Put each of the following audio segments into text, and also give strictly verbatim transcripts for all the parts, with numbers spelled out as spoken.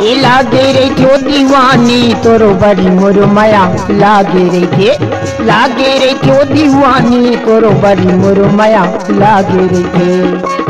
ए लागे रहिथे ओ दीवानी तोरो बरी मोरो मया लागे रहिथे, लागे रहिथे ओ दीवानी तोरो बरी मोरो मया लागे रहिथे।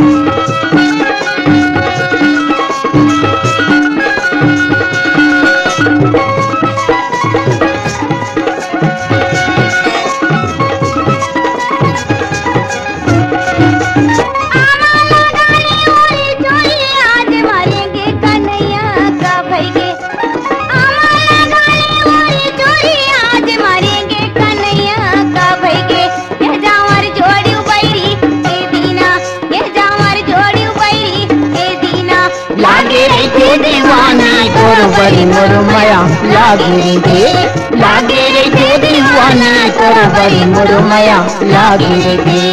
लागे रहिथे दीवानी तोर बरी मोर मया लागे रहिथे, लागे रहिथे दीवानी तोर बरी मोर मया लागे रहिथे।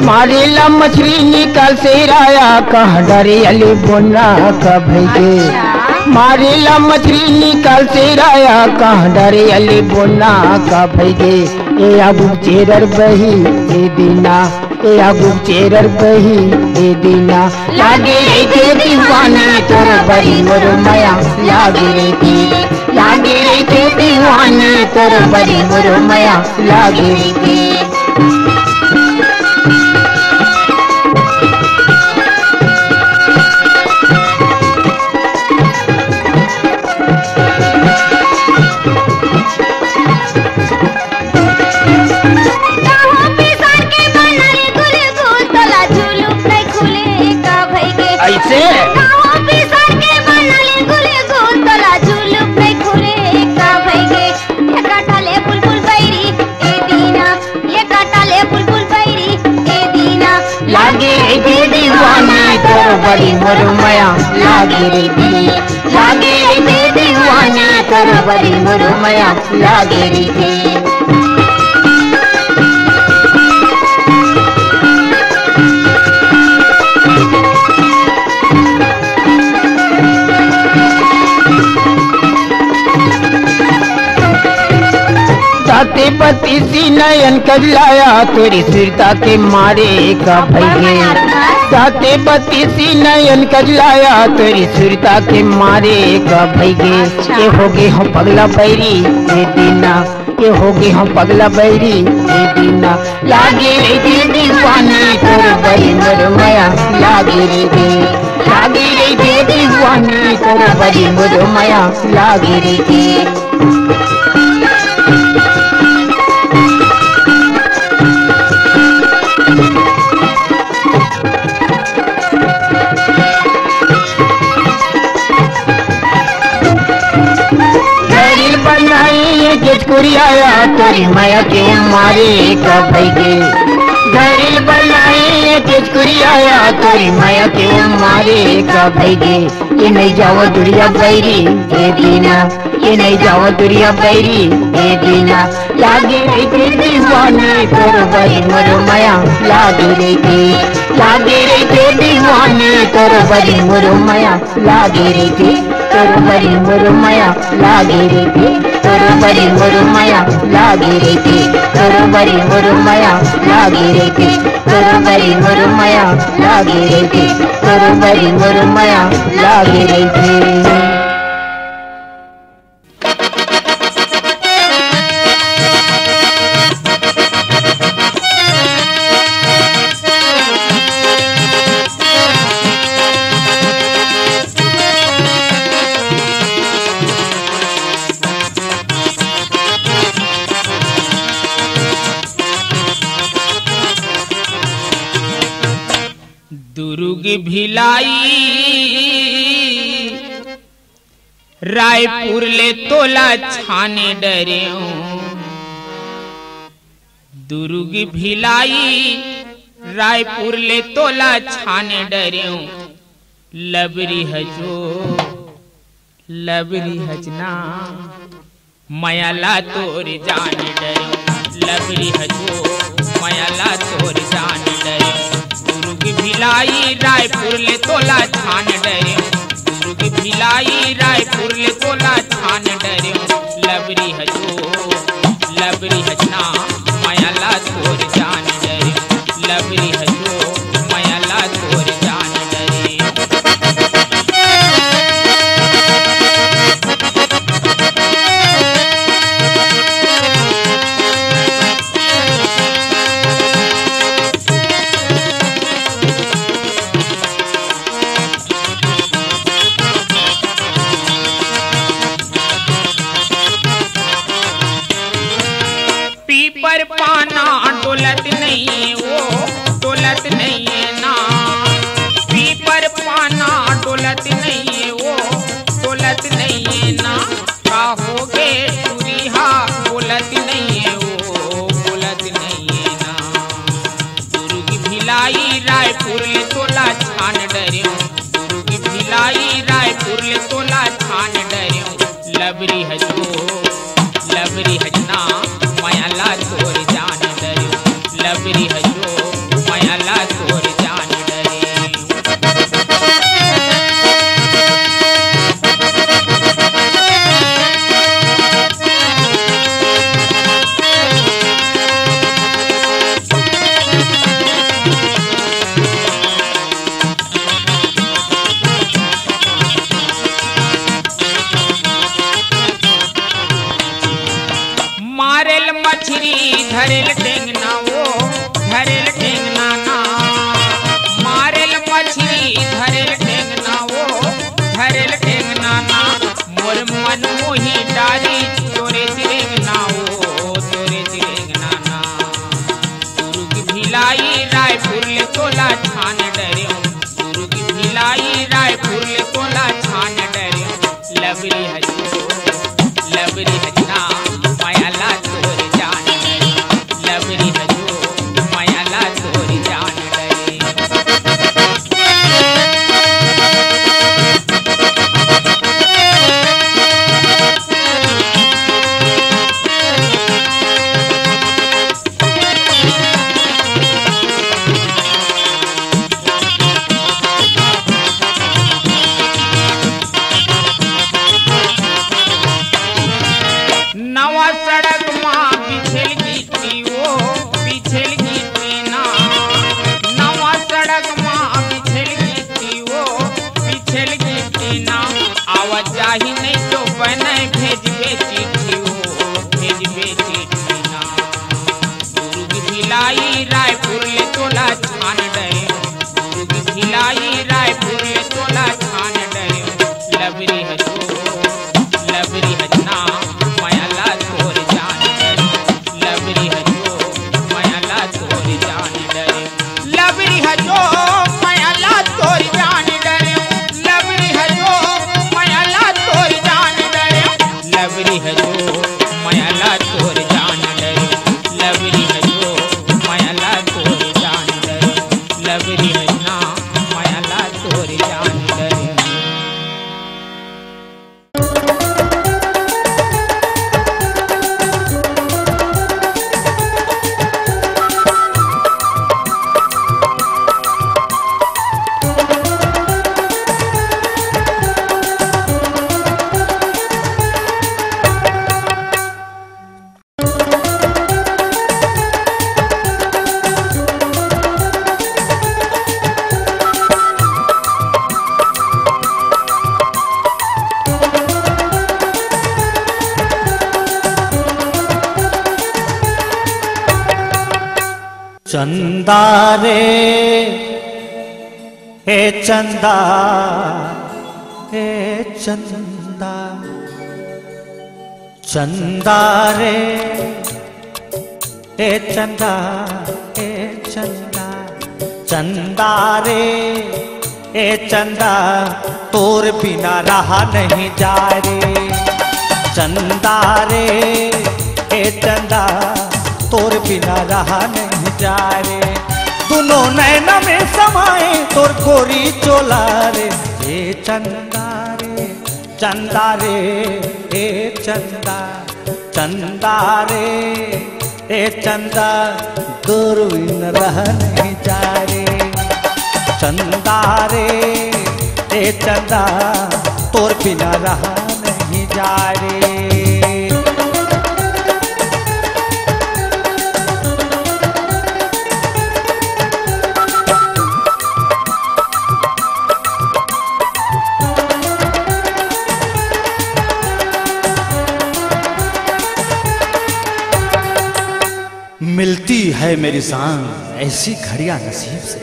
मारेला मछरी निकाल से राया, कहाँ डरे अली बोना का भई गे। अच्छा। मारेला मछरी निकाल से राया, कहाँ डरे अली बोना का भई गे। ए आगू चेरर बही ए दीना, ए आगू चेरर बही ए दीना। लागे रहिथे दीवानी तोर बरी मोर मया लागे रहिथे, लागे रहिथे दीवानी तोर बरी मोर मया लागे रहिथे। अइसे? ये काटा ले बुलबुल बैरी ए दीना, ये काटा ले बुलबुल बैरी ए दीना। लागे रहिथे दीवानी तोर बरी मोर मया लागे रहिथे, लागे रहिथे दीवानी तोर बरी मोर मया लागे रहिथे। दाते बतीसी नयन कजलाया तोरी सुरता के मारे का भई गे। दाते बतीसी नयन कजलाया तोरी सुरता के मारे का भई गे। अच्छा। ये हो गे हम पगला बैरी ए दीना, ये हो गे हम पगला बैरी ए दीना। लागे रहिथे दीवानी तोर बरी मोर मया लागे रहिथे, लागे रहिथे दीवानी तोर बरी मोर मया लागे रहिथे। घरी बनाई ये केचकुरिया तोरी मया के मारे का भई गे। घरी बनाई ये केचकुरिया तोरी मया के मारे का भई गे। ये नहीं जाओ दुरिया बैरी ए दीना, ये नहीं जाओ दुरिया बैरी ए दीना। लागे रहिथे दीवानी तोर बरी मोर मया लागे रहिथे, लागे रहिथे दीवानी तोर बरी मोर मया लागे रहिथे, तोर बरी मोर मया लागे रहिथे, तोर बरी मोर मया लागे रहिथे, तोर बरी मोर मया लागे रहिथे, तोर बरी मोर मया लागे रहिथे, तोर बरी मोर मया लागे रहिथे। दुर्ग भिलाई रायपुर ले तोला छाने डरेंव। दुर्ग भिलाई रायपुर ले तोला छाने डरेंव। लबरी हजो, लबरी हजना, मया ला तोर जान डरेंव। लबरी हजो, मया ला तोर जान डरेंव। दुर्ग भिलाई रायपुर ले तोला छान डरेंव। दुर्ग भिलाई रायपुर ले बोलत नइये ना, का होगे टुरी हा, बोलत नइये ओ, बोलत नइये ना। दुर्ग भिलाई रायपुर ले तोला छान डरेंव, दुर्ग भिलाई रायपुर ले तोला छान डरेंव। लबरी हजो, लबरी हजना, मयाला तोर जान डरेंव। लबरी हजो, मयाला तोर जान डरेंव। मारेल मछरी धरेल टेंगना ओ, धरेल टेंगना ना। मारेल मछरी धरेल टेंगना ओ, धरेल टेंगना ना। मोर मन मोही डारी तोरे सिरेंगना ओ, तोरे सिरेंगना ना। दुर्ग भिलाई रायपुर ले तोला छान डरेंव, दुर्ग भिलाई रायपुर ले तोला छान डरेंव। लबरी हजो, लबरी हजना, मयाला तोर जान डरेंव। लबरी हजो, मयाला तोर जान डरेंव। नवा सड़क मा बिछेल गिट्टी ओ, बिछेल गिट्टी ना। नवा सड़क मा बिछेल गिट्टी ओ, बिछेल गिट्टी ना। आवाजाही नइ तो बनय भेजबे चिट्ठी ओ, भेजबे चिट्ठी ना। दुर्ग भिलाई रायपुर ले तोला छान डरेंव, दुर्ग भिलाई रायपुर ले तोला छान डरेंव। लबरी हजो, लबरी हजना, मयाला तोर जान डरेंव। लबरी हजो, मयाला तोर जान डरेंव। लबरी हजो, मयाला तोर जान डरेंव। लबरी हजो, मयाला तोर जान डरेंव। लबरी हजो, मयाला तोर जान डरेंव। लबरी हजो, मयाला तोर जान डरेंव। लबरी हजना, मयाला तोर जान डरेंव। चंदा रे, ए चंदा, ए चंदा, चंदा रे, ए चंदा, ए चंदा, चंदा रे, ए चंदा, तोर बिना रहा नहीं जाए रे। चंदा रे, ए चंदा, तोर बिना रहा नहीं जाए रे। दुनों नैना में समाए तोर गोरी चोला रे। ए चंदा रे, चंदा रे, ए चंदा, चंदा रे, ए चंदा, तोर बिन रह नहीं जा रे। चंदा रे, ए चंदा, तोर बिना रह नहीं जा रे। मिलती है मेरी जान ऐसी घड़ियां नसीब से।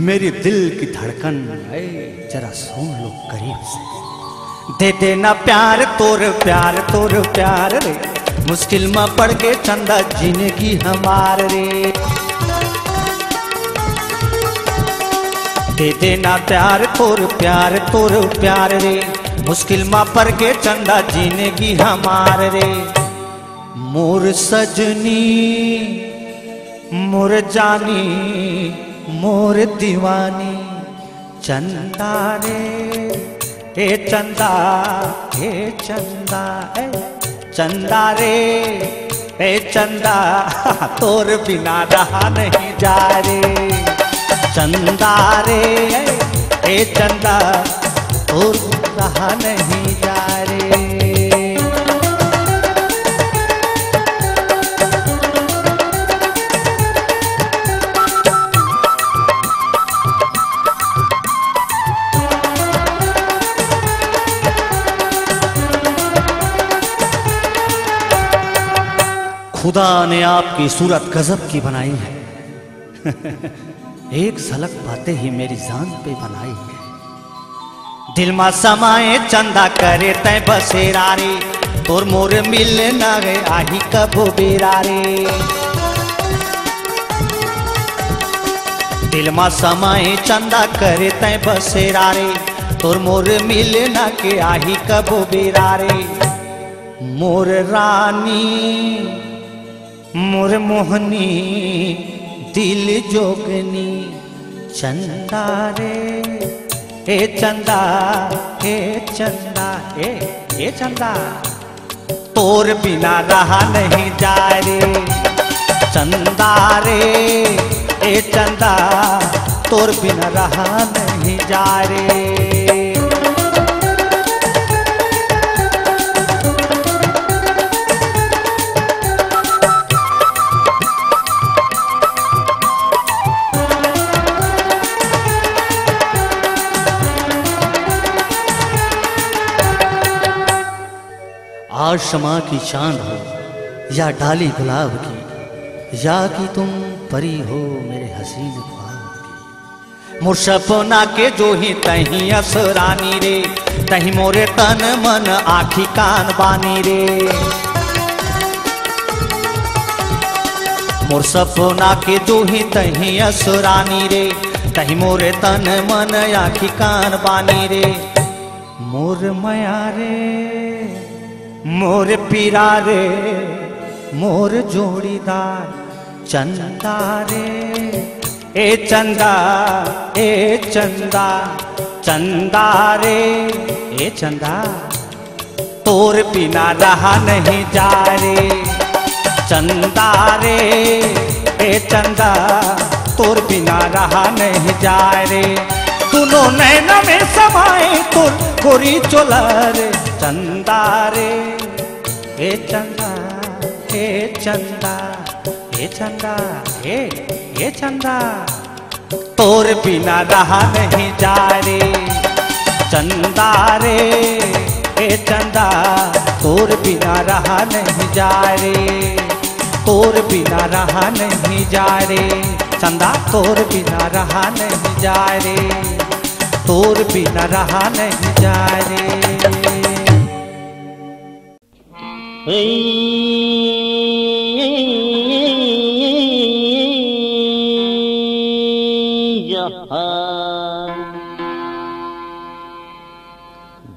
मेरी दिल की धड़कन, ऐ जरा सुन लो करीब से। दे देना प्यार तोर प्यार तोर प्यार रे, मुश्किल में पड़ के चंदा जिंदगी हमार रे। दे देना प्यार तोर प्यार तोर प्यार रे। मुश्किल मा पर के चंदा जिंदगी हमार रे। मोर सजनी, मोर जानी, मोर दीवानी, चंदा रे, ए चंदा, ए चंदा, ए चंदा रे, ए चंदा, तोर बिना रहा नहीं जा रे। चंदा रे, ए चंदा, तोर रहा नहीं जा रे। खुदा ने आपकी सूरत गजब की बनाई है। एक झलक पाते ही मेरी जान पे बनाई है। दिल मा समाए चंदा करे तै बसेरा रे। तोर मोर मिलना गे आही कबो बेरा रे। दिल मा समाए चंदा करे तै बसेरा रे। तोर मोर मिलना के आही कबो बेरा रे। मोर रानी, मोर मोहनी, दिल जोगनी, चंदा रे, ए चंदा, ए चंदा, ए, ए चंदा, तोर बिना रहा नहीं जा रे। चंदा रे, ए चंदा, तोर बिना रहा नहीं जा रे। आज शमा की चांद हो या डाली गुलाब की, या कि तुम परी हो मेरे हसीन ख्वाब की। मोर सपना के जो ही तही असरानी रे, तही मोरे तन मन आखी कान बानी रे। मोर सपना के जो ही तही असरानी रे, तही मोरे तन मन आखी कान बानी रे। मोर मया रे, मोर पीरा रे, मोर जोड़ीदार चंदा रे, ए चंदा, ए चंदा, चंदा रे, ए चंदा, तोर बिना रहा नहीं जा रे। चंदा रे, ए चंदा, तोर बिना रहा नहीं जा रे। दोनों नैना में समाए तोर गोरी चोला रे। चंदा रे, ए चंदा, ए चंदा, ए चंदा, ए, ए चंदा, तोर बिना रहा नहीं जा रे। चंदा रे, ए चंदा, तोर बिना रहा नहीं जा रे। तोर बिना रहा नहीं जा रे। चंदा, तोर बिना रहा नहीं जा रे। तोर बिना रहा नहीं जा रे।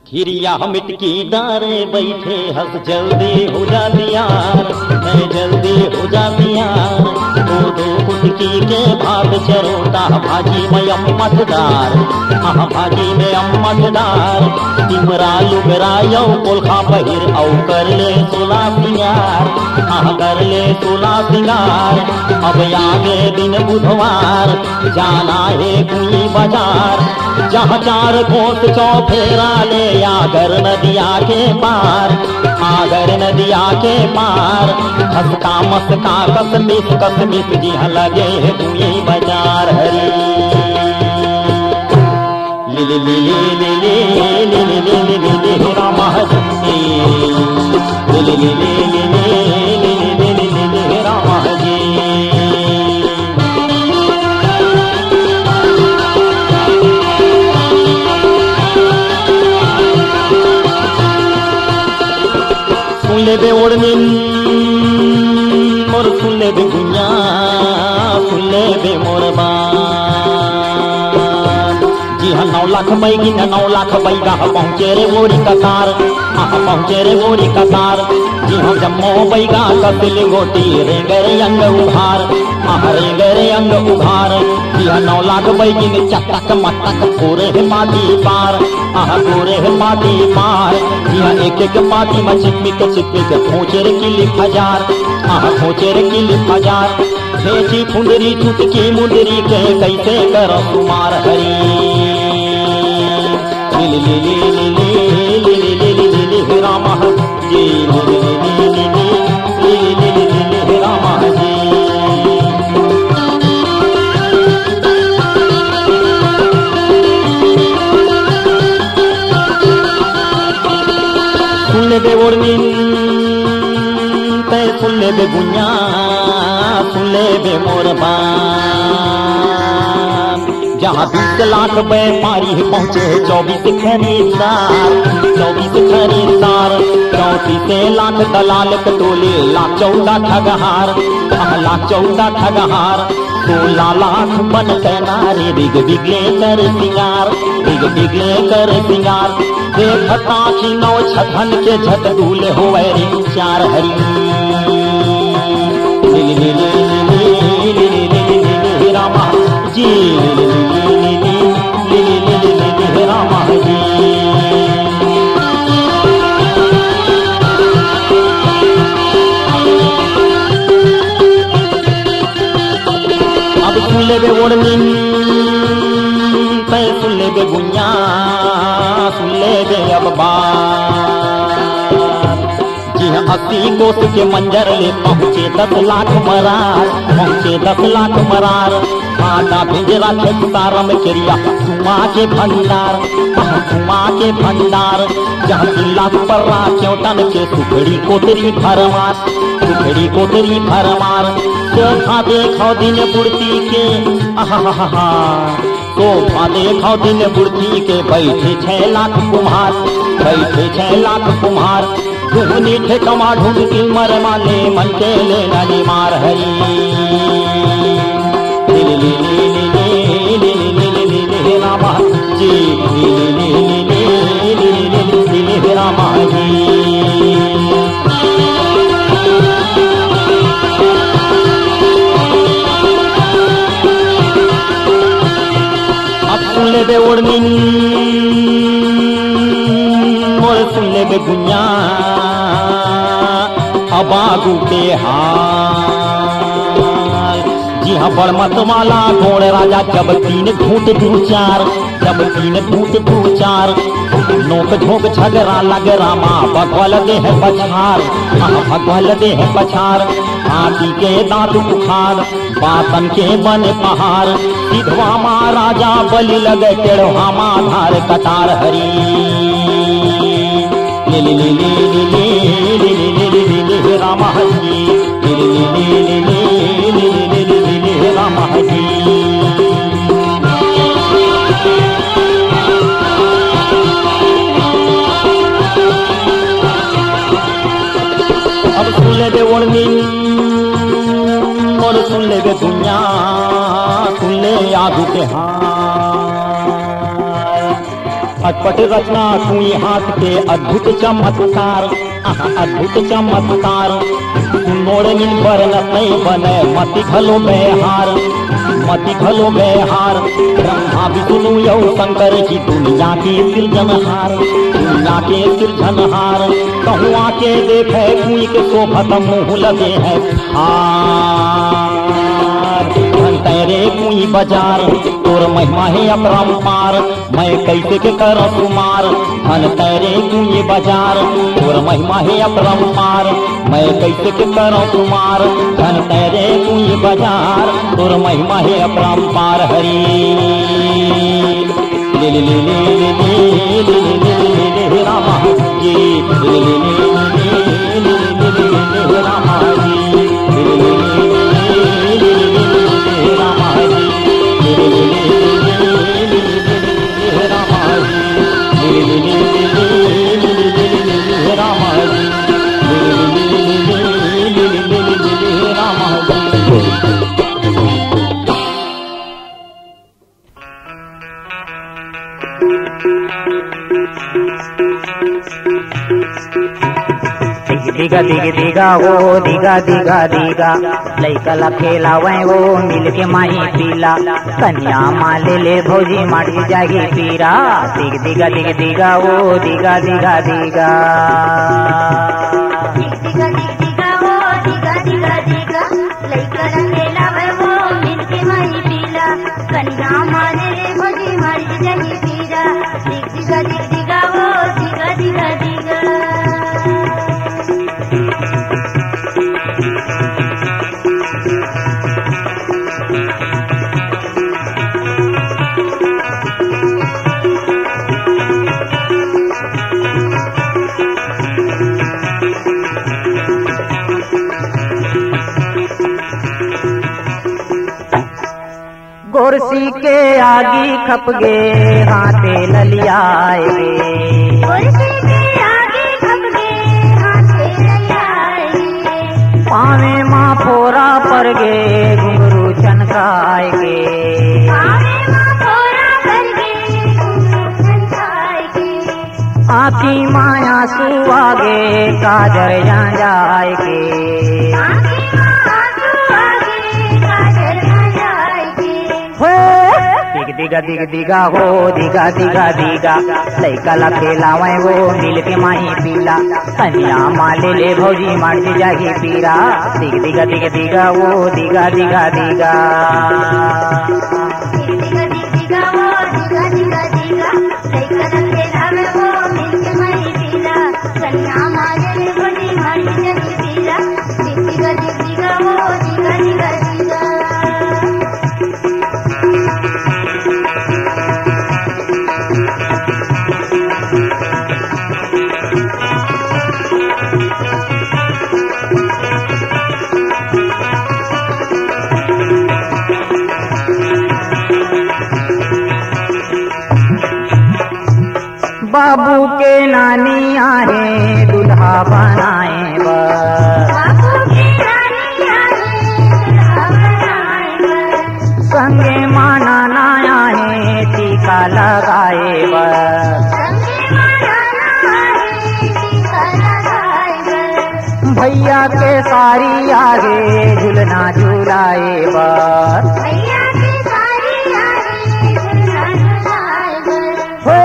घिरिया मिटकी डारे बैठे हस, जल्दी हो जा तियार, मैं जल्दी हो जा तियार। दो दो कुटकी के भात चरोटा, भाजी में अम्मट डार, हाँ भाजी में अम्मट डार। तिमरा लुगरा यौ कोलखा पहिर, औ कर ले सोला सिंगार, हाँ कर ले सोला सिंगार। अब आगे दिन बुधवार, जाना हे कुई बाजार, जहाँ चार कोस चौफेरा ले आगर नदिया के पार, आगर नदिया के पार। खसका मसका कसमिस कसमिस जिहाँ लगे हे कुई बाजार हरी। लिली लिली लिली लिली लिली लिली रामा जी। लिली लिली लिली लिली लिली लिली रामा जी। सुन ले बे ओढ़नी मोर, सुन ले बे गुइया, सुन ले बे मोर बात। नौ लाख बैगिन, नौ लाख बैगा, पहुँचे रे ओरी कतार, आहा, पहुँचे रे ओरी कतार। जिहाँ जम्मो बैगा कस लिंगोटी, रेंगे रे अंग उघार, आहा, रेंगे रे अंग उघार। जिहाँ नौ लाख बैगिन चटक मटक पूरे हे पाती पार, आहा, पूरे हे पाती पार। जिहाँ एक एक पाती म चिपमिक चिपमिक खोचे रे किली हजार, आहा, खोचे रे किली हजार। भेजी फुंदरी चुटकी मुंदरी के कैसे करो तुम्हार हरी। लिली लिली लिली लिली लिली लिली लिली रामा जी, लिली लिली लिली लिली लिली लिली रामा जी। सुन ले बे ओढ़नी, तै सुन ले बे गुइया, सुन ले बे मोर बात। जहाँ बीस लाख व्यापारी पहुँचे चौबीस खरीदार, चौबीस खरीदार, चौंतीस लाख दलाल के टोली, लाख चौदह ठगहार, आह, लाख चौदह ठगहार। सोलह लाख बन के नारी, बिग बिगले कर सिंगार, बिग बिगले कर सिंगार। देखता कि नौ छधन के झट दूले होवे रे चार हरी। लिली लिली लिली लिली लिली लिली रामा जी, लिली लिली लिली लिली लिली लिली रामा जी। अब सुन लेबे ओढ़नी, तै सुन लेबे गुइया, सुन लेबे अब बात। जिहाँ अस्सी कोस के मंजर ले पहुँचे दस लाख मरार, पहुँचे दस लाख मरार। आटा भिंजरा खेत सारम केरिया, धुआं के भंडार, धुआं के भंडार। जहाँ तीन लाख पर्रा क्यों टन के सुखड़ी कोतरी भरमार, सुखड़ी कोतरी भरमार। शोभा देखो दिन बुढ़ती के, आहाहाहा। शोभा देखो दिन बुढ़ती के, बैठे छह लाख कुम्हार, बैठे छह लाख कुम्हार। दुहनी ठेकमा ढूंढ सिलमर माले, मन के ले ननी मार हरी। लिली लिली लिली लिली लिली लिली रामा जी, लिली लिली लिली लिली लिली रामा जी। अब सुन लेबे ओढ़नी, मोर सुन लेबे गुइया, अब आगू के हाल। जिहाँ बड़मत वाला गोंड़ राजा जब तीन घूंट दू चार, जब तीन घूंट दू चार, नोक झोंक झगरा लग रामा, भगवल देह पछार, हाँ, भगवल देह पछार। हाथी के दांत उखाड़, बासन के बने पहाड़, सिधवा मा राजा बलि लगे, टेढ़वा मा धार कटार हरी। लिली लिली लिली लिली लिली लिली रामा जी, लिली लिली लिली लिली लिली लिली रामा जी। अब सुन लेबे ओढ़नी, मोर सुन लेबे गुइया, सुन ले आगू के हाल। अटपट रचना कुई हाथ के अद्भुत चमत्कार, आहा, अद्भुत चमत्कार। सुन ओढ़नी बरन सै बने मति घलो बेहार, मति घलो बेहार। ब्रह्मा विष्णु अउ शंकर जी दुनिया के सिरजनहार, दुनिया के सिरजनहार। कहूँ आके देखे कुई के शोभत मुँह लगे है हार। धन तैरे कुई बाजार, तोर महिमा हे अपरंपार। मैं कैसे के करौं तुम्हार, धन तैरे कुई बाजार। तोर महिमा हे अपरंपार, मैं कैसे के करौं तुम्हार, धन तैरे कुई बाजार। तोर महिमा हे अपरंपार हरी। ले ले ले ले ले ले ले ले ले ले ले रामा जी, ले ले ले ले ले ले ले ले ले ले रामा जी, ले ले ले ले ले ले ले ले ले रामा जी, ले ले ले ले ले ले ले ले रामा जी, ले ले ले ले ले ले ले ले रामा जी, ले ले ले ले ले ले ले ले रामा जी। दिगा दिग दिगा हो, दिगा दिगा दिगा, लइका ला खेलावय वो मिलके माही पीला। कनिया मा ले ले भौजी, माटी जाही पीरा। दिग दिगा दिग दिगा हो, दिगा दिगा दिगा। दिग दिगा दिग दिगा हो, दिगा दिगा दिगा, लइका ला खेलावय वो मिलके माही पीला। कनिया मा ले ले भौजी, माटी जाही पीरा। दिग दिगा दिग दिगा वो, दिगा दिगा दिगा। गोरसी के आगी खप गे, हाथे ललियाए गे। गोरसी के आगी खप गे, हाथे ललियाए गे। पावे मा फोरा पर गे, घुंघरू छनकाए गे। पावे मा फोरा पर गे, घुंघरू छनकाए गे। आँखी मा आँसू आगे, काजर जाँजाए गे। आँखी मा आँसू आगे, काजर जाँजाए गे। हो, दिग दिगा दिग दिगा हो, दिगा दिगा दिगा, लइका ला खेलावय वो मिलके माही पीला। कनिया मा ले ले भौजी, माटी जाही पीरा। दिग दिगा दिग दिगा हो, दिगा दिगा दिगा। दिग दिगा दिग दिगा हो, दिगा दिगा दिगा, लइका ला खेलावय वो मिलके माही पीला। कनिया मा ले ले भौजी, माटी जाही पीरा। दिग दिगा दिग दिगा हो, दिगा दिगा दिगा। बाबू के नानी आहे दूल्हा बनाए बर। बाबू के नानी आहे दूल्हा बनाए बर। संगे मा नाना आहे टीका लगाए बर। संगे मा नाना आहे टीका लगाए बर। भैया के सारी आहे झुलना झुलाए बर। भैया के सारी आहे झुलना झुलाए बर। हो,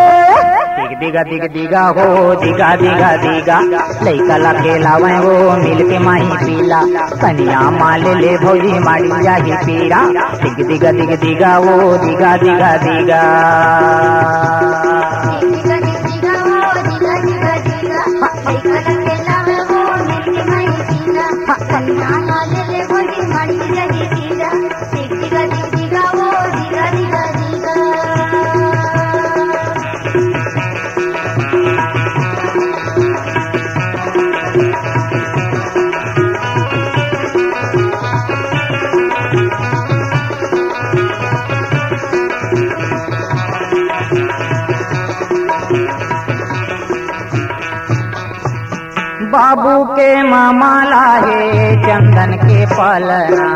दिग दिगा दिग दिगा हो, दिगा दिगा दिगा, लइका ला खेलावय वो मिलके माही पीला। कनिया मा ले ले भौजी, माटी जाही पीरा। दिग दिगा दिग दिगा हो, दिगा दिगा दिगा। दिग दिगा दिग दिगा हो, दिगा दिगा दिगा, लइका ला खेलावय वो मिलके माही पीला। कनिया मा ले ले भौजी, माटी जाही पीरा। दिग दिगा दिग दिगा हो, दिगा दिगा दिगा। बाबू के मामा लाहे चंदन के पलना।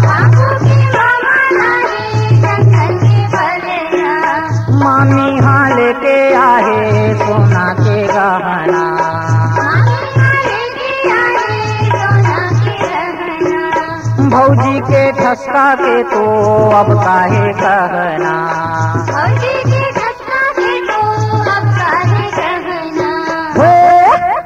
बाबू के मामा लाहे चंदन के पलना। मामी हा लेके आहे सोना के गहना। मामी हा लेके आहे सोना के गहना। भौजी के ठसका के तो अब काहे कहना। भौजी के ठसका के तो अब काहे कहना। हो,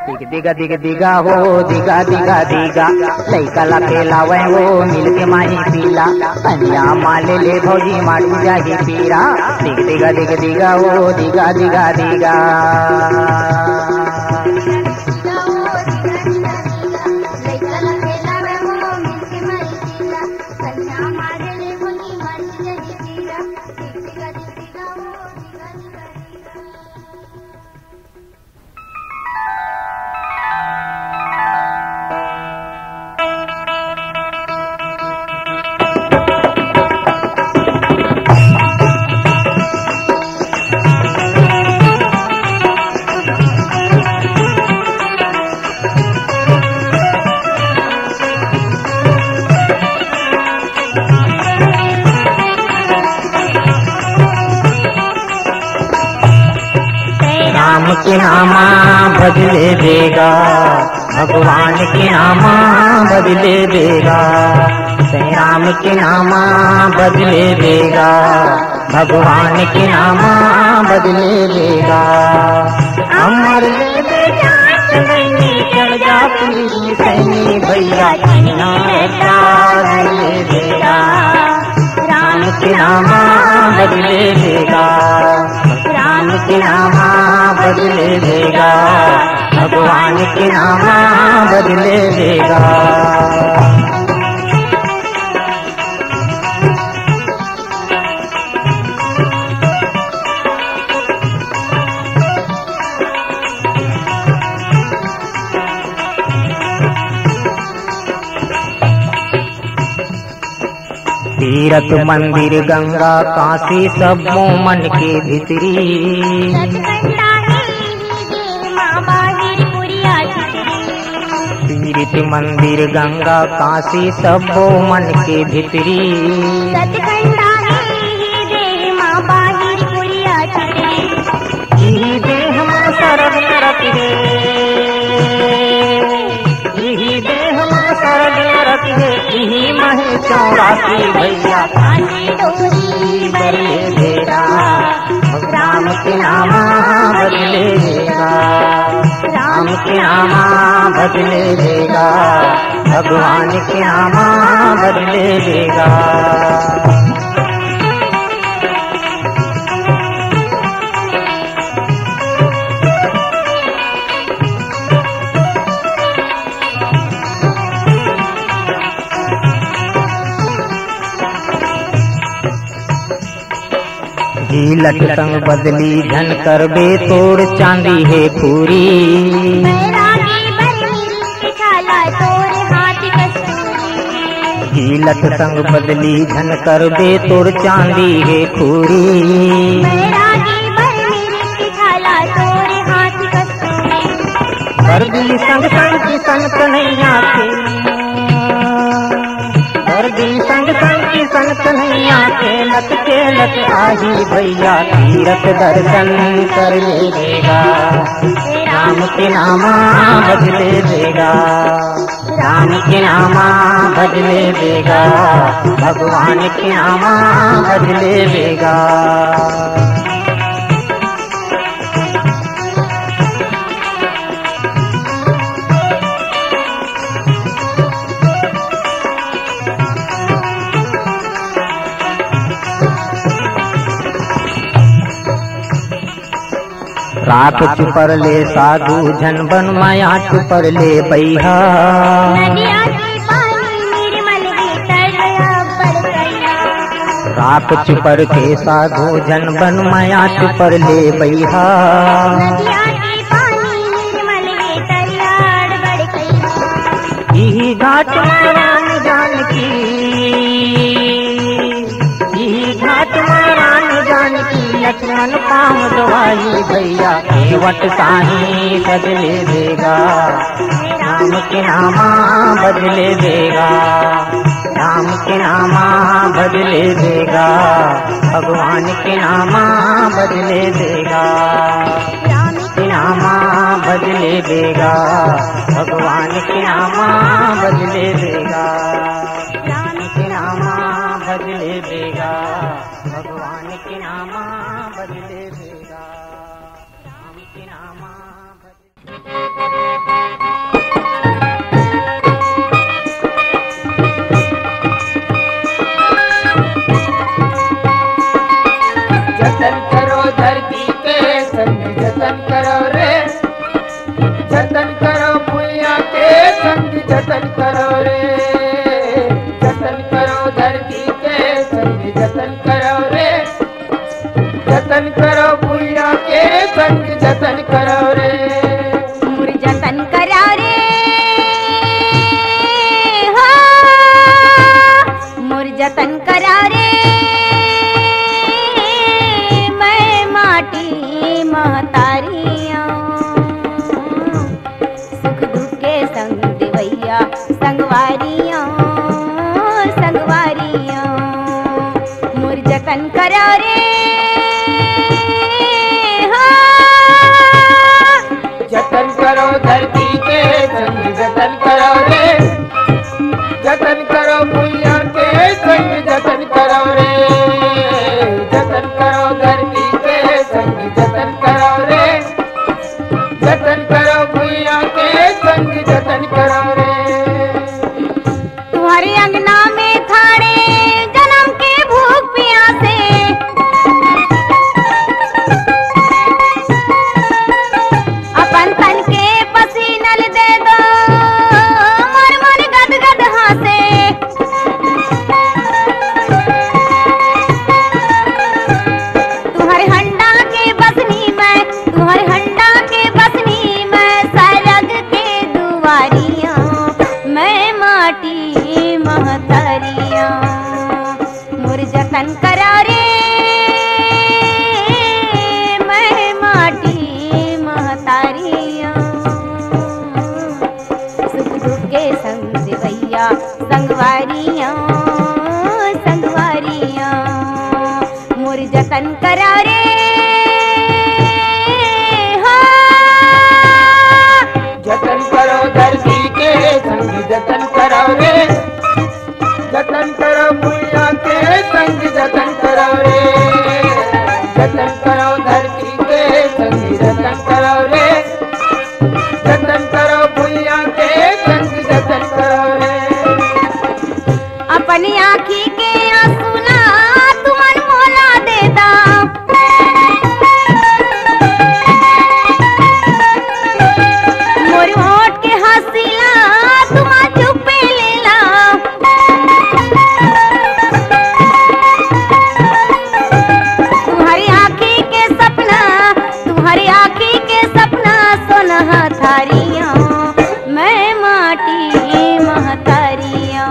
दिग दिगा दिग दिगा हो, दिगा दिगा दिगा, लइका ला खेलावय वो मिलके माही पीला। कनिया मा ले ले भौजी, माटी जाही पीरा। दिग दिगा दिग दिगा हो, दिगा दिगा दिगा। राम के नामा भजले बेगा, भगवान के नामा बदले बेगा, सैं राम के नामा बदले बेगा, भगवान के नामा बदले बेगा। अमर ले बेटा सैनी, चढ़ जा पीरी सैनी, भैया छैना रट्टा ले बेगा। राम के नामा बदले बेगा, राम के नामा बदले बेगा, भगवान के नामा बदले बेगा। तीरथ मंदिर गंगा काशी सब्बो मन के भीतरी। सतकंडा हे ही देह मा बाहिर पुरिया छितरी। तीरथ मंदिर गंगा काशी सब्बो मन के भीतरी। सतकंडा हे ही देह मा बाहिर पुरिया छितरी। इही देह मा सरग नरक हे, इही देह मा सरग नरक हे, इही मा हे चौरासी भैया। फांसी डोरी बदले बेगा, राम के नामा बदले बेगा, राम के नामा बदले बेगा, भगवान के नामा बदले बेगा। झीलट संग बदली झन करबे, तोर चांदी हे खूरी। बैरागी बरमिल के छाला, तोर हाथ कस्तूरी। झीलट संग बदली झन करबे, तोर चांदी हे खूरी। बैरागी बरमिल के छाला, तोर हाथ कस्तूरी। बरदी संग संग किसन कन्हैया के, बरदी संग संग किसन कन्हैया के लत के लत आही भैया, तीरथ दर्शन कर ले बेगा। राम के नामा बदले बेगा, राम के नामा बदले बेगा, भगवान के नामा बदले बेगा। राख चुपर ले साधु झन बन, मया चुपर ले बइहा। नदिया के पानी निर्मल हे, तल अब्बड़ करिया। राख चुपर के साधु झन बन, मया चुपर ले बइहा। नदिया के पानी निर्मल हे, तरिया अब्बड़ करिया। इही घाट मा राम जानकी, इही घाट मा राम जानकी, लक्ष्मण पाँव धोवाही भैया, केवट साही सजले बेगा। राम के नामा बदले बेगा, राम के नामा बदले बेगा, भगवान के नामा बदले बेगा। राम के नामा बदले बेगा, भगवान के नामा बदले बेगा। राम के नामा बदले बेगा, भगवान के नामा बदले बेगा। राम के नामा बदले जतन करो धरती के संग, जतन करो रे, जतन करो भुइयां के संग, जतन करो रे, जतन करो धरती के संग, जतन करो रे, जतन करो भुइयां के संग, जतन करो रे। मोर जतन करो रे, हो, मोर जतन करो रे, मैं माटी महतारी अंव। सुख दुख के संग देवइया संगवारी अंव, संगवारी अंव। मोर जतन करो रे, हो। जतन करो धरती के संग, जतन करो भुइयां के संग जतन करो रे। तुम्हरे अंगना में थारे जनम के भूख पियासे, अपन तन के पसीना ल दे दो, मोर मन गदगद हाँसे। तुम्हरे हंडा के बसनी मैं, तुम्हरे हंडा के बसनी मैं, सरग के दुआरियां, मैं माटी महतारियां, मोर जतन करा रे, मैं माटी महतारियां। सुख दुख के संग देवैया, संगवारियां, संगवारियां, मोर जतन करा रे, हो। जतन करो धरती के संग जतन करो रे, जतन करो भुइयां के संग जतन करो रे, जतन करो धरती के संग जतन करो रे, जतन करो भुइयां के संग जतन करो रे। अपनी आँखी के आंसू ना तुमन मोला दे दा, मोर होठ के हंसी ला तुमन चुपे ले ला। तुम्हरी आँखी के सपना, तुम्हरी आँखी के सपना सोनहा थारियां, मैं माटी महतारियां,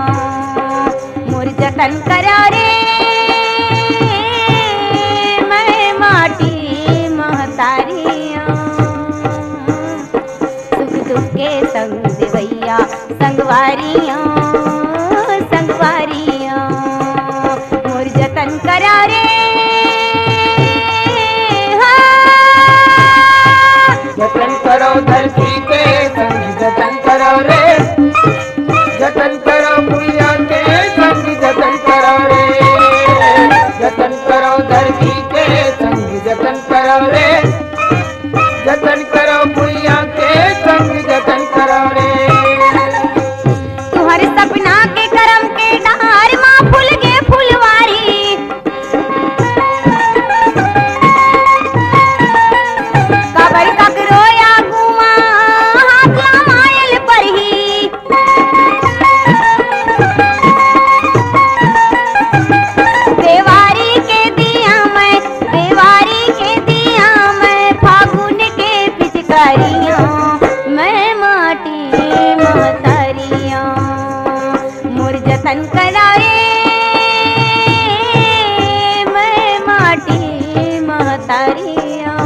मोर जतन करा रे, मैं माटी महतारियां। सुख दुख के संग देवैया, संगवारियां, संगवारियां, मोर जतन करा रे। हाँ। जतन करो धरती के संग जतन करो रे, जतन करो भुइयां के संग जतन करो रे, जतन करो धरती के संग जतन करो रे, जतन करो भुइयां के संग जतन करो रे। तुहर सपना के करम के डहर मा फूल गे फुलवारी, काबर ककरो आगू मा हाथ ला मायल परही। देवारी के दिया मैं, देवारी के दिया मैं, फागुन के पिचकारियां, मैं माटी महतारियां, मोर जतन करा रे, मैं माटी महतारियां।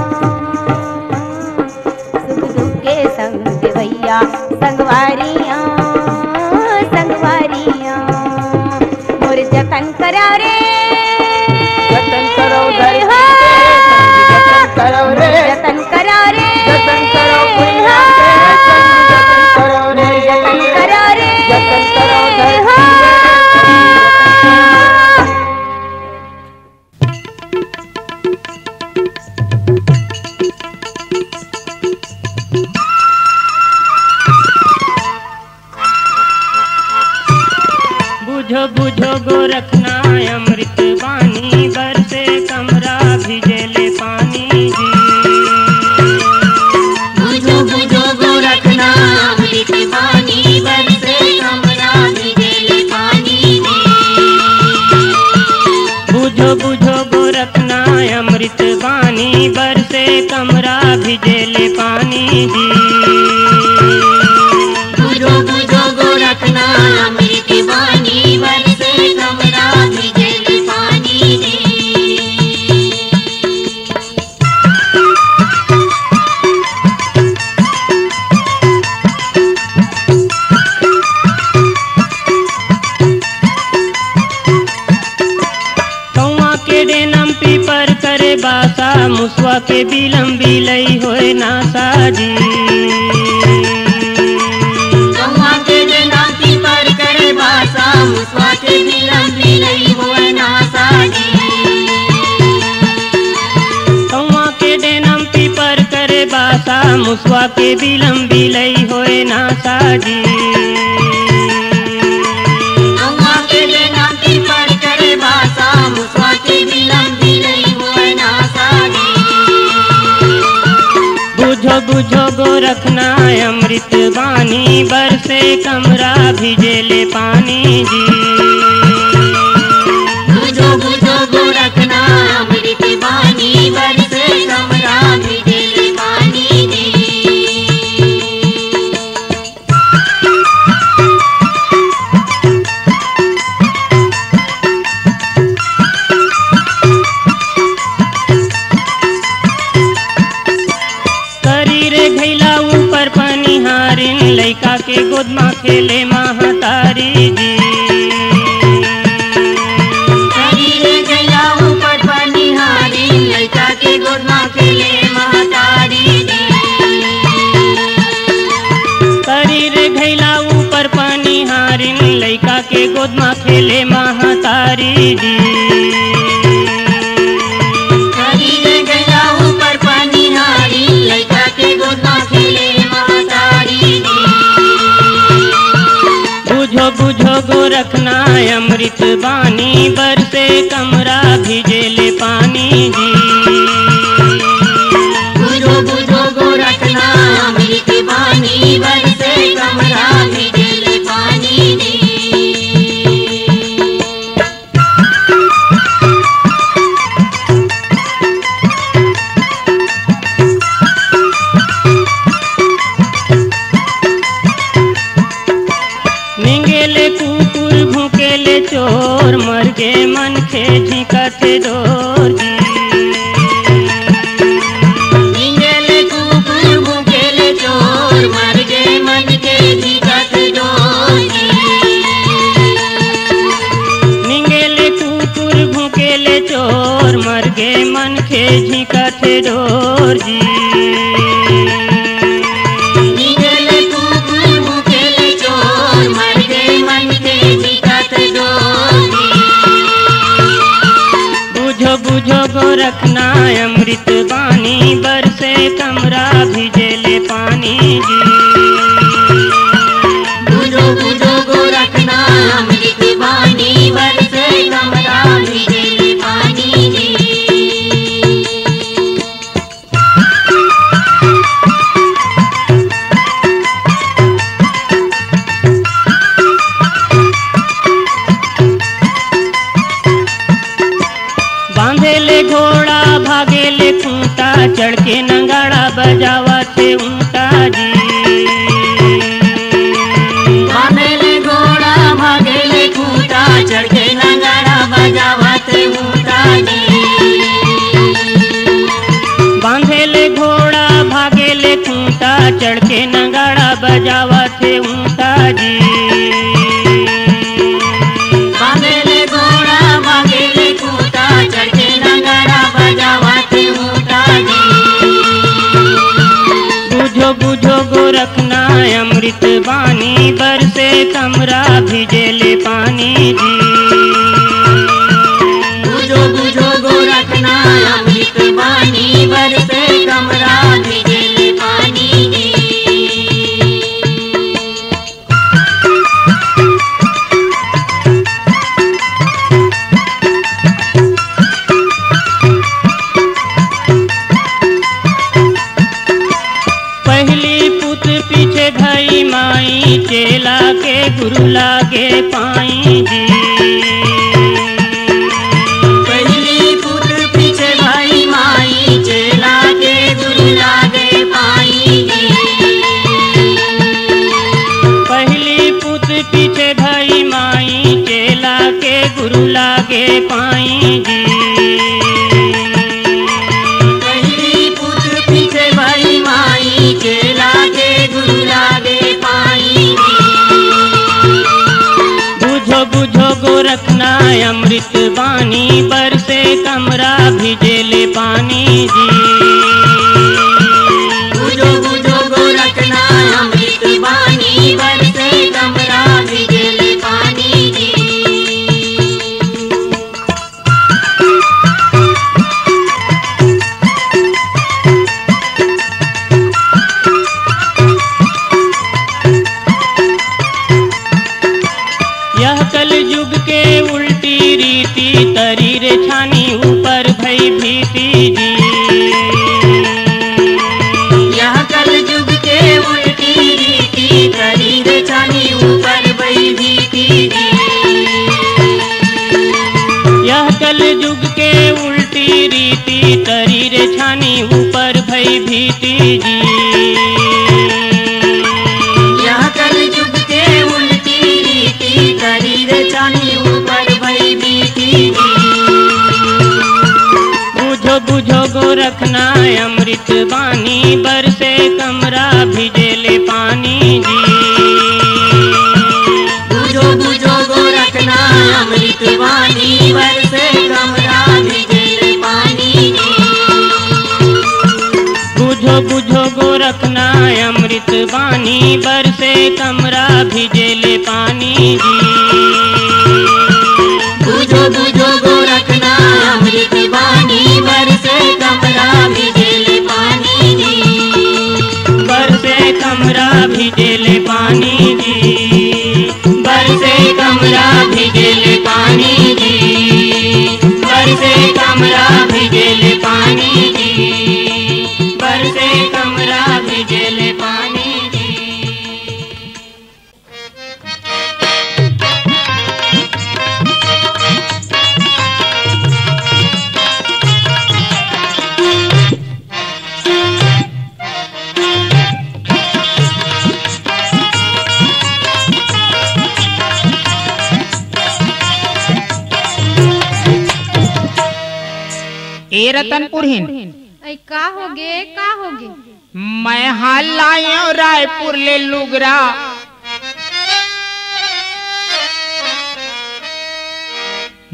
सुख दुख के संग देवैया, संगवारियां, संगवारियां, मोर जतन करा रे। जतन करो धरती हो। के संग जतन करो रे। जतन करा रे। जतन करो भुइयां के संग जतन करो रे। जतन करा रे। जतन करो धरती हो। के संग जतन करो रे। बुझो बुझो गोरखना अमृत बानी, बरसे कमरा भिजेले पानी जी। बुझो बुझो गोरखना अमृत बानी, बरसे कमरा भिजेले पानी जी। बुझो बुझो गोरखना अमृत बानी, बरसे कमरा भिजेले पानी जी। बुझो बुझो गोरखना अमृत बानी, बरसे कमरा भिजेले पानी जी। कौआ के डेनम पीपर करे बासा, मुसवा के बिलम बिलई होए नासा जी। कौआ के डेनम पीपर करे बासा, मुसवा के बिलम बिलई होए नासा जी। कौआ के डेनम पीपर करे बासा, मुसवा के बिलम बिलई होए ना साजी। नौवा के ले नाम पीपर करे बासा, मुसवा के बिलम बिलई होए ना साजी। बुझो बुझो गोरखना अमृत बानी, बरसे कमरा भिजेले पानी जी। बुझो बुझो गोरखना अमृत बानी, बरसे कमरा भिजेले पानी जी। करी रे घैला ऊपर पनिहारिन, लइका के गोद म खेले महतारी जी। करी रे घैला ऊपर पनिहारिन, लइका के गोद म खेले महतारी जी। करी रे घैला ऊपर पनिहारिन, लइका के गोद म खेले महतारी जी। करी रे घैला ऊपर पनिहारिन, लइका के गोद म खेले महतारी जी। बुझो बुझो गोरखना अमृत बानी, बरसे कमरा भिजेले पानी जी। बुझो बुझो गोरखना अमृत बानी, बरसे कमरा भिजेले पानी जी। निंगेले कुकुर भूकेले चोर, मरगे मनखे झिंकथे डोर जी। निंगेले कुकुर भूकेले चोर, मरगे मनखे झिंकथे डोर जी। निंगेले कुकुर भूकेले चोर, मरगे मनखे झिंकथे डोर जी। निंगेले कुकुर भूकेले चोर, मरगे मनखे झिंकथे डोर जी। बुझो बुझो गोरखना अमृत बानी, बरसे कमरा भिजेले पानी जी। बुझो बुझो गोरखना अमृत बानी, बरसे कमरा भिजेले पानी जी। बांधेले घोड़ा भागेले खूंटा, चढ़ के नगाड़ा बजावथे ऊंटा जी। बांधेले घोड़ा भागेले खूंटा, चढ़ के नगाड़ा बजावथे ऊंटा जी। बांधेले घोड़ा भागेले खूंटा, चढ़ के नगाड़ा बजावथे ऊंटा जी। बांधेले घोड़ा भागेले खूंटा, चढ़ के नगाड़ा बजावथे ऊंटा जी। बुझो बुझो गोरखना अमृत बानी, बरसे कमरा भिजेले पानी जी। बुझो बुझो गोरखना अमृत बानी, बरसे कमरा भिजेले पानी जी। पहली पुत पीछे भाई माई, चेला के गुरु लागे पाई जी। पहली पुत पीछे भाई माई, चेला के गुरु लागे पाई जी। पहली पुत पीछे भाई माई, चेला के गुरु लागे पाई जी। पहली पुत पीछे भाई माई, चेला के गुरु लागे पाई जी। बुझो बुझो गोरखना अमृत बानी, बरसे कमरा भिजेले पानी जी। बुझो बुझो गोरखना अमृत बानी, बरसे कमरा भिजेले पानी जी। भीति जी। यह कलयुग के उल्टी रीति, करी रे चानी ऊपर भई बीती जी। बुझो बुझो गोरखना अमृत बानी, बरसे कमरा भिजेले पानी जी। बुझो बुझो गोरखना अमृत बानी, बरसे कमरा भिजेले पानी जी। बुझो बुझो गोरखना अमृत बानी, बरसे कमरा भिजेले पानी जी। बुझो बुझो गोरखना अमृत बानी, बरसे कमरा भिजेले पानी जी। बरसे कमरा भिजेले पानी जी। बरसे कमरा भिजेले पानी जी। बरसे कमरा भिजेले पानी जी। बरसे कमरा भिजेले पानी जी। ए रतनपुरहिन। ऐ का होगे, का होगे? मैं हा लायो रायपुर ले लुगरा।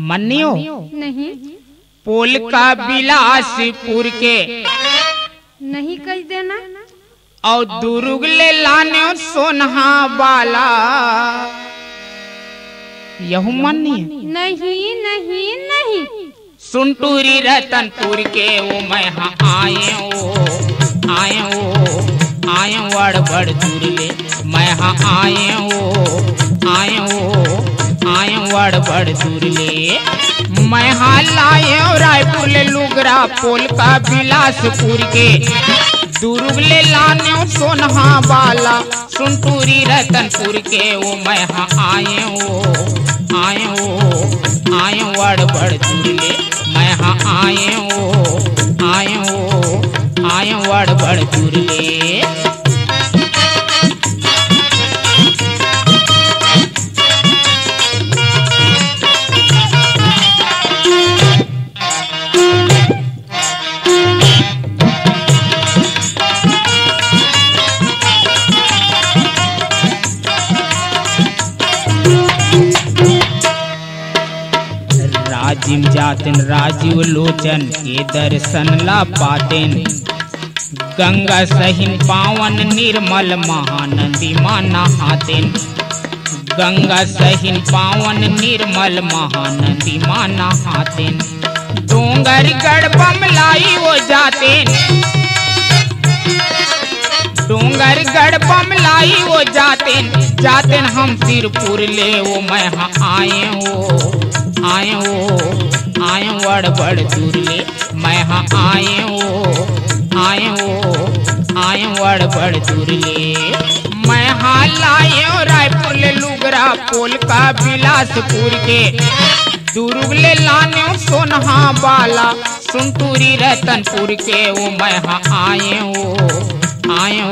मन्नियो। नहीं। पोलका बिलासपुर के। नहीं कह देना। अउ दुरुग ले लान्यो सोनहा बाला। यहू मन्नियो। नहीं, नहीं, नहीं। सुनटूरी रतनपुर के ओ मैं हा आयो, आयो, आयो अड़बड़ दूर ले। मैं हा आयो, आयो, आयो अड़बड़ दूर ले। मैं हा लायो रायपुर ले लुगरा पोलका बिलासपुर के। दुरुग ले लान्यो सोनहा बाला। सुनटूरी रतनपुर के ओ मैं हा आयो, आयो, आयो अड़बड़ दूर ले। मैं हा आयो, आयो, आयो अड़बड़ दूर ले। राजिम जातेन राजीव लोचन के दर्शन ला पातेन। गंगा सहिन पावन निर्मल महानदी मा नहातेन। गंगा सहिन पावन निर्मल महानदी मा नहातेन। डोंगरगढ़ बमलाई ओ जातेन। डोंगरगढ़ बमलाई ओ जातेन। जातेन हम सिरपुर ले ओ मैं हा आयो, आयो, आयो अड़बड़ दूर ले। मैं हा आयो, आयो, आयो अड़बड़ दूर ले। मैं हा लायो रायपुर ले लुगरा पोलका बिलासपुर के। दुरुग ले लान्यो सोनहा बाला। सुनटूरी रतनपुर के ओ मैं हा आयो, आयो,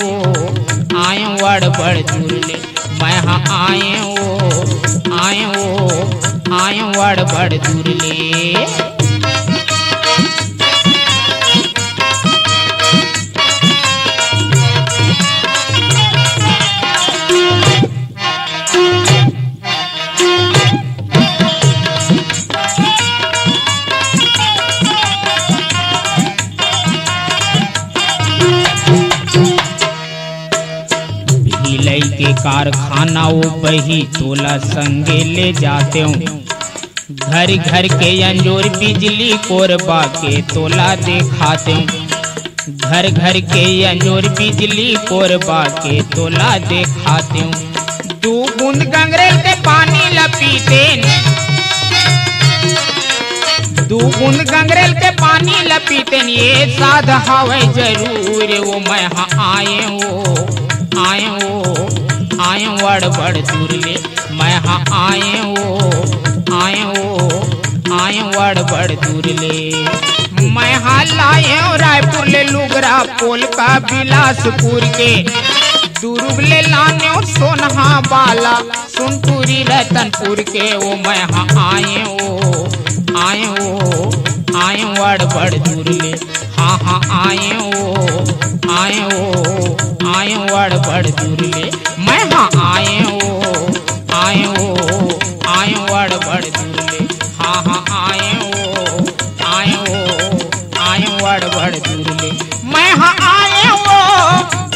आयो अड़बड़ दूर ले। मैं हा आयो, आयो, आयो अड़बड़ दूर ले। भिलई के कारखाना ओ बही तोला संगे ले जातेंव। घर घर के अंजोर बिजली कोरबा के तोला देखातेंव। घर घर के अंजोर बिजली कोरबा के तोला देखातेंव। दू बूंद गंगरेल के पानी ल पीतेन। दू बूंद गंगरेल के पानी ल पीतेन। ये साध हवय जरूर ओ मैं हा आयो, आयो, आयो अड़बड़ दूर ले। मैं हा आयो, आयो, आयो अड़बड़ दूर ले। मैं हा लाएव रायपुर ले लुगरा पोलका बिलासपुर के, दुरुग ले लानेव सोनहा बाला सुनपुरी रतनपुर के। ओ मैं हा आएव, आएव, आएव अड़बड़ दूर ले, हाँ हाँ आएव, आएव, आएव अड़बड़ दूर ले, मैं हा आएव, आएव, आएव अड़बड़ दूर ले, हाँ हाँ आएव, आएव, आएव अड़बड़ दूर ले। मैं हा आएव,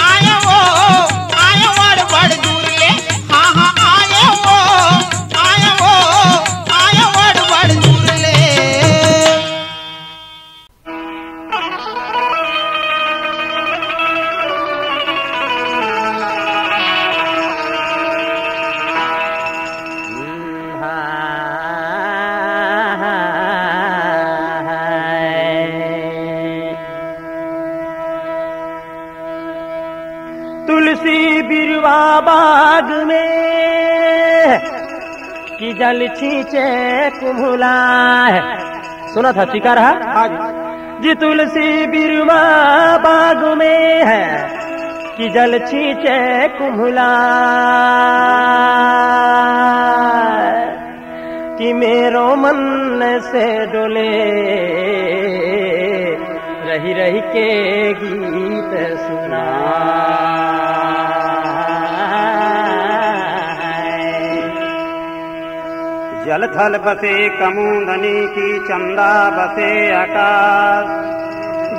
आएव, आएव अड़बड़ दूर ले। हाँ हाँ आएव, आएव, आएव अड़बड़ दूर ले। तुलसी बिरवा बाग में कि जल छींचे कुम्हुला है। सुना था, स्वीकार है? हाँ जी। जी तुलसी बिरवा बाग में है कि जल छींचे कुम्हुला, कि मेरो मन से डोले रही रही के गीत सुना। जल थल बसे कमुंदनी की चंदा बसे आकाश।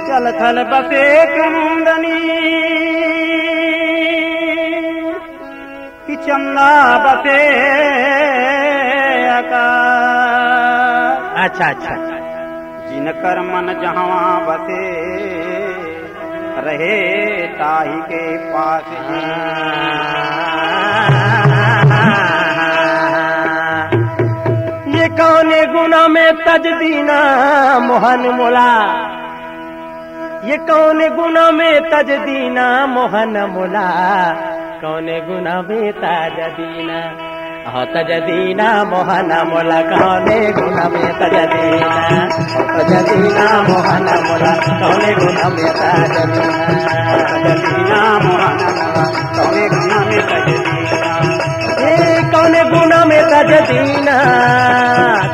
जल थल बसे कमुंदनी कि चंदा बसे आकाश। अच्छा, अच्छा। जिनकर मन जहाँ बसे, रहे ताही के पास। ये कौने गुना में तज दीना मोहन मोला, ये कौने गुना में तज दीना मोहन मोला, कौने गुना में तज दीना, हो तज दीना मोहन मोला, कौने गुना में तज दीना, हो तज दीना मोहन मोला, कौने गुना में तज दीना, हो तज दीना मोहन मोला, कौने गुना में तज दीना। ए, कौने गुना में तज दीना,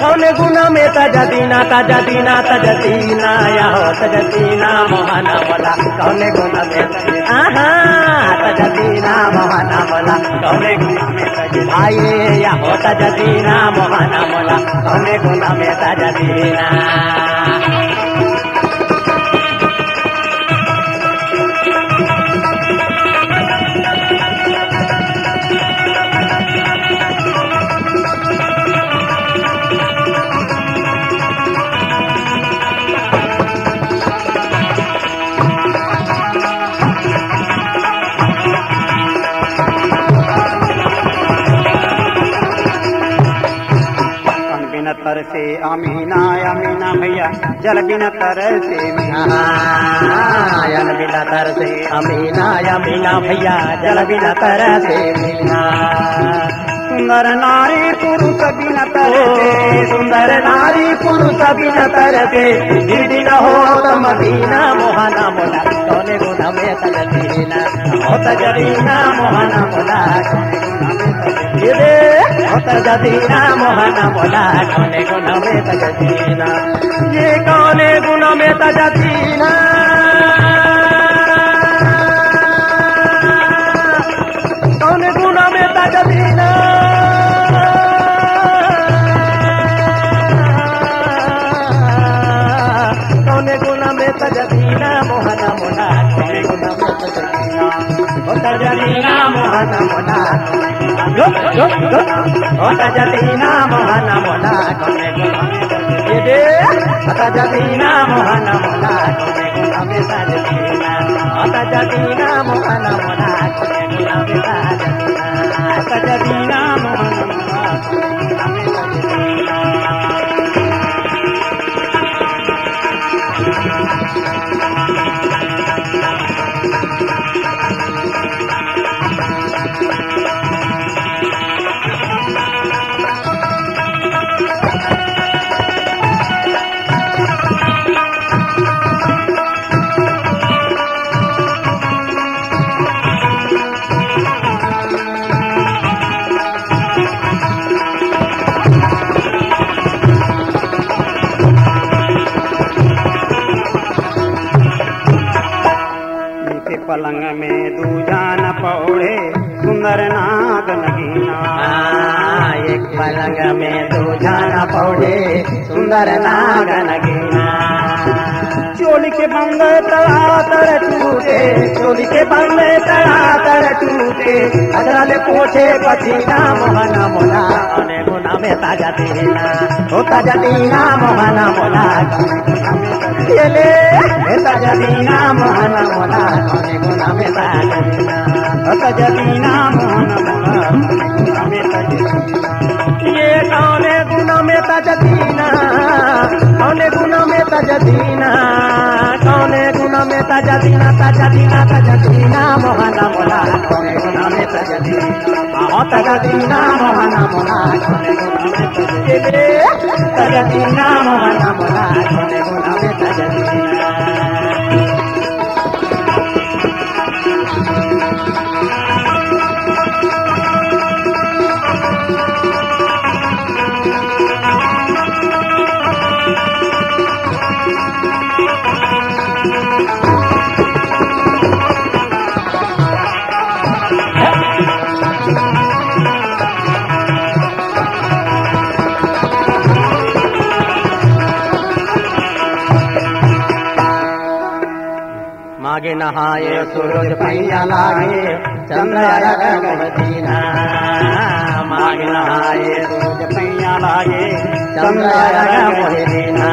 कौने गुना में तज दीना, तज दीना, तज दीना, या हो तज दीना मोहन मोला, कौने गुना में तज दीना, आहा, तज दीना मोहन मोला, कौने गुना में तज दीना, आए, या हो तज दीना मोहन मोला, कौने गुना में तज दीना। अन बिन तरसे अमीना, अमीना भैया, जल बिन तरसे मीना। अन बिन तरसे अमीना, अमीना भैया, जल बिन तरसे मीना। सुंदर नारी पुरुष बिन तरसे, सुंदर नारी पुरुष बिन तरसे, दीदी न हो तम दीना मोहना मोला, कौने गुण में तज दीना, हो तज दीना मोहना मोला, कौने गुण में तज दीना, ये दे, हो तज दीना मोहना मोला, कौने गुण में तज दीना, ये कौने गुण में तज दीना। कौने गुना में तज दीना, कौने गुना में तज दीना, मोहना मोला, कौने गुना में तज दीना, ओ तज दीना, मोहना मोला, ओ तज दीना, मोहना मोला, कौने गुना में तज दीना, ओ तज दीना, मोहना मोला, कौने गुना में तज दीना। अता जदीना मोहन मोला कोने गुना में ताज दीना। अता जदीना मोहन मोला कोने गुना में ताज दीना। पलंग में दू झन पौड़े सुंदर नाग नगीना। हाँ, एक पलंग में दू झन पौड़े सुंदर नाग नगीना। चोली के बंद तड़ा तड़ टूटे, चोली के बंद तड़ा तड़ टूटे, अचरा ले पोछे पसीना मोहना मोला। कौने गुना में ताजा दीना, ओ ताजा दीना मोहना मोला। ये ले, ए ताजा दीना मोहना मोला, कौने गुना में ताजा दीना, ओ ताजा दीना मोहना मोला, कौने गुना में ताजा दीना। ये कौने गुना में ताजा दीना, कौने गुना में ताजा दीना, कौने गुना में ताजा दीना, ताजा दीना, ताजा दीना मोहना मोला, कौने गुना में ताजा दीना। आहो ताजा दीना मोहना मोला, कौने गुना में ताजा दीना। ताजा दीना मोहना मोला, कौने गुना में ताजा दीना। मागे नहाए सूरज पैया लागे, चंद्र अरग मोह दीना। मागे नहाए सूरज पैया लागे, चंद्र अरग मोह दीना।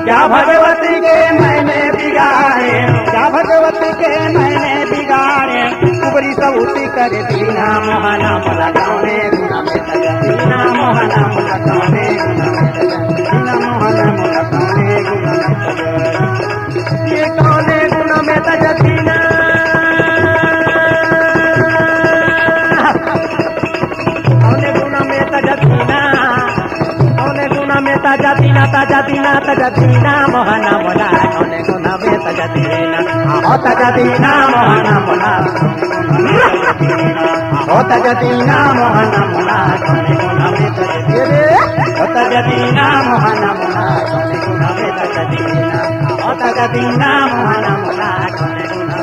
क्या भगवती के मैंने बिगाड़े, क्या भगवती के मैंने बिगाड़े, कुबरी सऊती कर दीना मोहना मोला कौने गुना में ताजा दीना मोहना मोला कौने गुना में ताजा दीना मोहना मोला कौने गुना में ताजा दीना। ये कौने गुना में ताजा दीना? कौने गुना में ताजा दीना? कौने गुना में ताजा दीना, ताजा दीना, ताजा दीना मोहना मोला? कौने गुना में ताजा दीना? आहो ताजा दीना मोहना मोला। आहो ताजा दीना मोहना मोला, कौने गुना में ताजा दीना? आहो ताजा दीना मोहना मोला, कौने गुना में ताजा दीना? आहो ताजा दीना मोहना मोला, कौने गुना